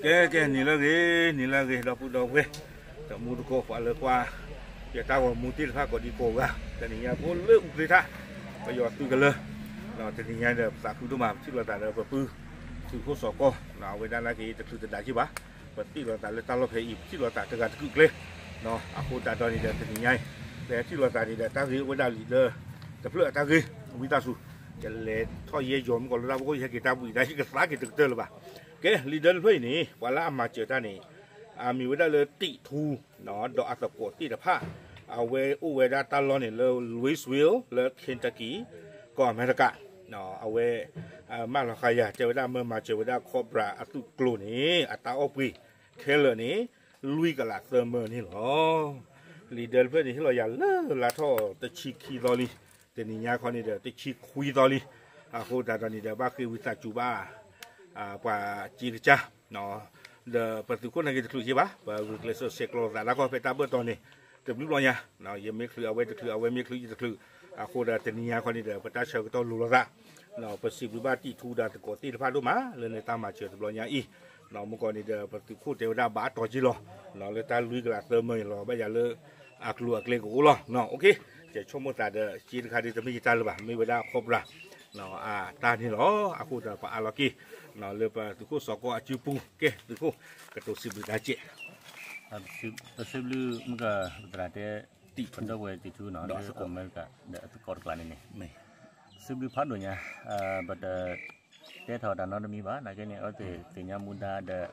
ကဲ ကဲ နံၤလၢအဂ့ၤ နံၤလၢအဂ့ၤ ဒီပုၢ်ဒီဝဲၢ် တမူတကိး ပှၤလၢကွၢ် ယတၢ်ဂီၤမူသ့ၣ်တဖၣ်ကိးဒံကိးဂၤ တနံၤညါဖိလၢအူးကျ့ထၣ် ပယီၤသုးကလၢၤ တနံၤညါဒီး ပသးခုဒိၣ်မး ပထံၣ်လိာ်သးဒီးပပုၢ် သုးခိၣ်စီၤကီၢ် အဝဲဒၣ်နာ်က့ တချုးတဒါက့ဘၣ် ပသ့ၣ်လိာ်သးလၢတၢ်လီၢ်ဖဲအံၤ ပထံၣ်လိာ်သးတဂၤတကုာ်ကျဲ အဃိသတးဒီးန့ၣ်ဒီး တနံၤညါအံၤ ပဟဲထံၣ်လိာ်သးန့ၣ်ဒီး တၢ်ဂ့ၢ်အိၣ်ဝဲဒၣ်လံာ်ဒၢ တဖျၢၣ်အတၢ်ဂ့ၢ် ဝံသးစူၤ ယလဲၤထီၣ်ယဲယီၤမုၢ်ကီးလၢတၢ်ဖီခိၣ် ယဟဲက့ၤတၢ်ဘှံးဒါ ယကသါက့ၤတကတၢၢ်လၢၤဘၣ်. ကဲ လံာ်ဒၢတဖျၢၣ်အံၤန့ၣ် ပှၤလၢအမၤစၢၤတၢ်န့ၣ် အမံၤဝဲဒၣ်လၢ တံးထူ ဒီးအသကိးသ့ၣ်တဖၣ် အဝဲအိၣ်ဝဲဒၣ်တၢ်လီၢ်န့ၣ်လၢ Louisville လၢ Kentucky ကီၢ်အမဲရကၤ အဝဲ မၢလီၤဃာ်ယၤ တဲဝဲဒၣ်မၢမၤစၢၤဝဲဒၣ် Cobra အသုးကျိၤန့ၣ် အတၢ်အီၣ်ပှ့ၤ ခဲလၢာ်န့ၣ် လွံၢ်ကလးသၢမၢန့ၣ်လီၤ. လံာ်ဒၢတဖျၢၣ်န့ၣ် ဟ့ၣ်လီၤယၤလၢလါထီၣ်တဆံခံသီလံ, တနံၤညါခီန့ၣ်ဒီး တဆံခွံသီလံ. အဃိသတးဒီးန့ၣ်ဒီး ဘၣ်ဃ့ဝံသးစူၤဘၣ် ပှၤစ့ကစၢ် ဒီးပသုးခိၣ်နာ်က့တချုးက့ဘၣ်, ပဂုာ်ကျဲးစၢးဆဲးကျိးလိာ်သးတၢ်ကီၢ်ဖဲတၢ်ဘၢၣ်တီၤန့ၣ် တဘျုးဘျီညါ, ယမ့ၢ်ချုးအဝဲတချုး အဝဲမ့ၢ်ချုးယတချုး, အဃိဒီးတနံၤညါခီန့ၣ်ဒီး ပတၢ်ဆၢကတီၢ်လိၤလိာ်သး ပစံးဘျုးဘၣ်တံးထူဒီးသကိးသ့ၣ်တဖၣ်ဒိၣ်မး လၢန့ၣ်တၢ်မၤစၢၤတဘျီညါအံၤ, မုၢ်ကီးန့ၣ်ဒီး ပသုးခိၣ်တဲဝဲဒၣ်ဘၣ်အတီၤက့လီၤ, လၢတၢ်လွံၢ်ကလးသၢမၢအံၤလီၤ ဘၣ်ယၤလၢ အကျိၤအကျဲကအိၣ်လီၤ. ယဆိကမိၣ်သးဒီး စ့တခါဒ်တမ့ၢ်ယတၢ်လၢၤဘၣ် မ့ၢ်ဝဲဒၣ် Cobra အတၢ်န့ၣ်လီၤ. အဃိဒီးပအါလီၤက့ၤ လၢပသုးခိၣ်စီၤကီၢ်အစုပူၤ ကဲ သုးခိၣ် ကတိၤစံးဘျုးတၢ်ကဲး ပစံးဘျုးမုၢ်ကၢ် ပသရၣ်တဲ ပဒီပုၢ်ဝဲၢ်တံးထူနီၤ လၢအမဲရကၤ ဒီးအသကိးတကျါန့ၣ်န့ၣ် ပစံးဘျုးဖးဒိၣ်ညါ, ပတတဲထီၣ်တၢ်နီတမံၤဘၣ် နာ်က့န့ၣ် အဝဲသ့ၣ်သ့ၣ်ညါမူဒါဒီး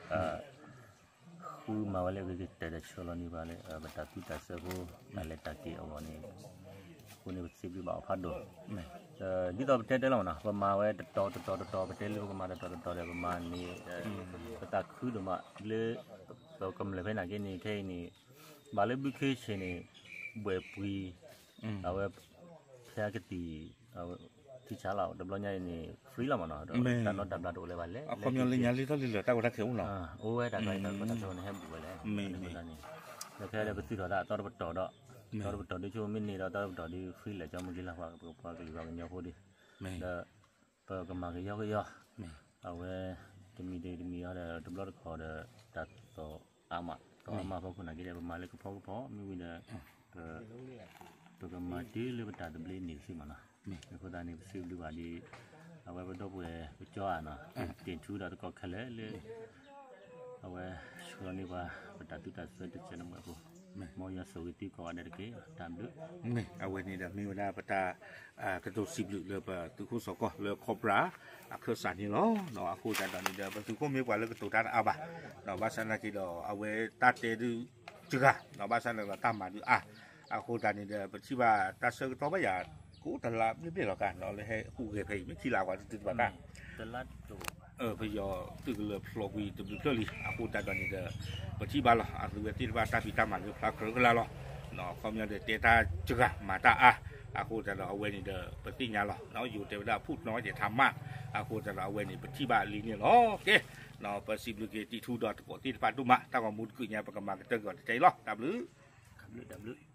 ဃုမၤဝဲလၢအဂ့ၤကတၢၢ်ဒီးဆှၢလီၤန့ၢ်ပှၤလၢ ပတၢ်သူတၢ်စွဲဖိ တၢ်လဲၤတၢ်က့ၤအဂီၢ်န့ၣ် အဃိန့ၣ်ပစံးဘျုးဘၣ်အီၤဖးဒိၣ် ဒ်သိးပတဲတဲလီၤမနီၤ ပမၤဝဲတတီၤတတီၤတတီၤ ပတဲလၢပကမၤတတီၤတတီၤဒီး ပမၤန့ၣ် ပသးခုဒိၣ်မးလၢ ပကမျၢၢ်ဖဲနာ်က့န့ၣ် ခဲအံၤန့ၣ် ဘၣ်လၢဘုခ့ဆ့ၣ်န့ၣ် ဘှဲၣ်ပှံၤ အဝဲ ဖဲကသံၣ် ထံဆးလီၤ တဘျီညါအံၤန့ၣ် free လီၤမနီၤ တၢ်နီတဘျီတအိၣ်လၢၤဘၣ်လဲၣ် အခီပညီလၢညါလံထီၣ်လံလၢတၢ်ကီတၢ်ခဲအိၣ်လီၤ အိၣ်ဝဲတၢ်ကီတၢ်ခဲအိၣ်န့ၣ် ဟဲဘူးဝဲလဲၣ် မ့ၢ်န့ၣ် ဒီးခဲဒီးပသုးထီၣ်သးအသီတပတီၢ်ဒီး သီတပတီၢ်ဒ်ဆိမ့ၢ်န့ၢ်ဒီးသီတပတီၢ်ဒ် free လဲၣ် ကၠီမုၢ်က့လၢပှၤကလုာ်ပှၤကညီဖိဒီး ဒီး ပကမၤကယီကယီ အဝဲ တမံၤတမံၤအံၤဒီး တဘျီတခီၣ်ဒီး တၢ်သီၣ်အါမး သီၣ်အါမးဖီခိၣ်နာ်က့ဒီး ပမၤလၢကဖီကဖီ မ့ၢ်ဝံၤဒီး ပကမၤတုၤလၢပတၢ်သဘျ့န့ၣ်တစုမးနီၤ အဃိသတးန့ၣ် ပစံးဘျုးဘၣ်ဒ် အဝဲပဒီပုၢ်ဝဲၢ်ပကၠီဧါနီၤ တ့ၢ်ထူဒီးသကိးခဲလၢာ်လၢ အဝဲဆှၢလီၤန့ၢ်ပှၤ ပတၢ်သူတၢ်စွဲတစဲးတမှဲၤဖိ မ်ယွၤဆိၣ်ဂ့ၤသုကိးဂၤဒဲးတက့ၢ် တၢ်ဘျုး မ့ၢ်အဝဲန့ၣ်ဒီးမ့ၢ်ဝဲဒၣ်ပတၢ် ကတိၤစံးဘျုးလၢပသုးခိၣ်စီၤကီၢ်လၢ Cobra အခၢၣ်စးန့ၣ်လီၤ. အဃိသတးဒီးန့ၣ်ဒီး ပသုးခိၣ်မ့ၢ်ပှၤလၢကတိၤတၢ်တအါဘၣ်, ဘၣ်ဆၣ်သနာ်က့ဒီး အဝဲတၢ်တဲဒုးစှၤ, ဘၣ်ဆၣ်သနာ်က့ဒီးတၢ်မၤဒုးအါ, အဃိသတးန့ၣ်ဒီး ပထံၣ်ဘၣ်တၢ်ဆၢကတီၢ်ဘၣ်ယၤ ကအိၣ်တလါဘျဲၣ်ဘျဲၣ်လီၤကါ လၢဟဲဟူးဂဲၤဖဲအံၤ မ့ၢ်ထံၣ်လၢအဝဲတတုၤတဘၣ်ကါ ပယီၤသုးကလၢၤဖျိးကွံာ်တဘျုးဖျၢၣ်လံ အဃိသတးဒီးန့ၣ်ဒီး ပထံၣ်ဘၣ်လီၤ အသုဝဲသ့ၣ်တဖၣ်တၢ်ဖံးတၢ်မၤလၢဖျါကြၢးကလာ်လီၤ. အခီပညီဒီးတဲတၢ်စှၤမၤတၢ်အါ, အဃိသတးဒီးအဝဲန့ၣ်ဒီး ပသ့ၣ်ညါလီၤ ယိၤတဲဝဲဒၣ်ဖူၣ်နီၣ်ယဲၢ်ထးမး, အဃိသတးဒီးအဝဲန့ၣ် ပထံၣ်ဘၣ်လံန့ၣ်လီၤ. ကဲ ပစံးဘျုးက့ၤတံၤထူဒီးသကိးသ့ၣ်တဖၣ်ဒိၣ်မး တၢ်ဂီၤမူတကုးညါ ပကမၤကတၢၢ်က့ၤအီၤတတဲအံၤလီၤ. တၢ်ဘျုး တၢ်ဘျုး တၢ်ဘျုး